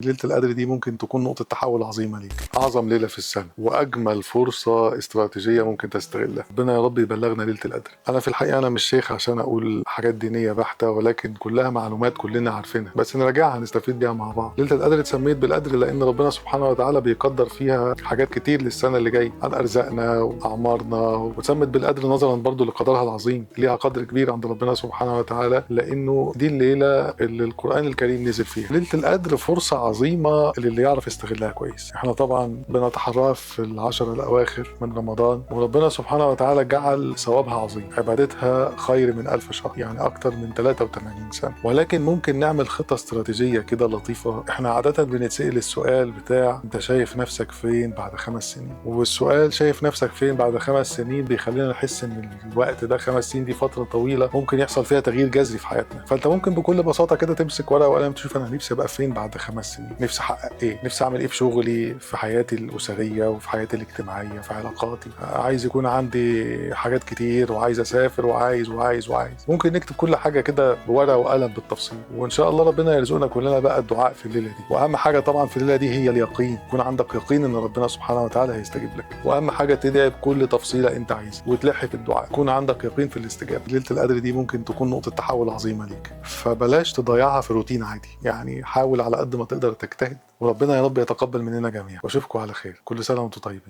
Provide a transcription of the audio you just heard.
ليلة القدر دي ممكن تكون نقطة تحول عظيمة ليك، أعظم ليلة في السنة وأجمل فرصة استراتيجية ممكن تستغلها. ربنا يا رب يبلغنا ليلة القدر. أنا في الحقيقة أنا مش شيخ عشان أقول حاجات دينية بحتة، ولكن كلها معلومات كلنا عارفينها، بس نراجعها نستفيد بيها مع بعض. ليلة القدر اتسميت بالقدر لأن ربنا سبحانه وتعالى بيقدر فيها حاجات كتير للسنة اللي جاية عن أرزاقنا وأعمارنا، واتسمت بالقدر نظرا برضو لقدرها العظيم، ليها قدر كبير عند ربنا سبحانه وتعالى، لأنه دي الليلة اللي القرآن الكريم نزل فيها. ليلة القدر فرصة عظيمة للي يعرف يستغلها كويس. احنا طبعا بنتحراها في العشر الأواخر من رمضان، وربنا سبحانه وتعالى جعل ثوابها عظيم، عبادتها خير من 1000 شهر، يعني أكتر من 83 سنة. ولكن ممكن نعمل خطة استراتيجية كده لطيفة. احنا عادة بنتسأل السؤال بتاع انت شايف نفسك فين بعد 5 سنين، والسؤال شايف نفسك فين بعد 5 سنين بيخلينا نحس ان الوقت ده 5 سنين دي فترة طويلة ممكن يحصل فيها تغيير جذري في حياتنا. فانت ممكن بكل بساطة كده تمسك ورقة وقلم تشوف انا نفسي ابقى فين بعد 5 سنين، نفسي احقق ايه، نفسي اعمل ايه في شغلي، في حياتي الاسرية وفي حياتي الاجتماعية، في علاقاتي، عايز يكون عندي حاجات كتير، وعايز اسافر، وعايز وعايز وعايز. ممكن نكتب كل حاجة كده بورقه وقلم بالتفصيل، وان شاء الله ربنا يرزقنا كلنا بقى الدعاء في الليلة دي. واهم حاجة طبعا في الليلة دي هي اليقين، يكون عندك يقين ان ربنا سبحانه وتعالى هيستجيب لك. واهم حاجة تدعي بكل تفصيله انت عايزها وتلح في الدعاء، يكون عندك يقين في الاستجابة. ليلة القدر دي ممكن تكون نقطة تحول عظيمة ليك، فبلاش تضيعها في روتين عادي، يعني حاول على قد ما تقدر تجتهد، وربنا يا رب يتقبل مننا جميعا. واشوفكم على خير، كل سنة وانتم طيبين.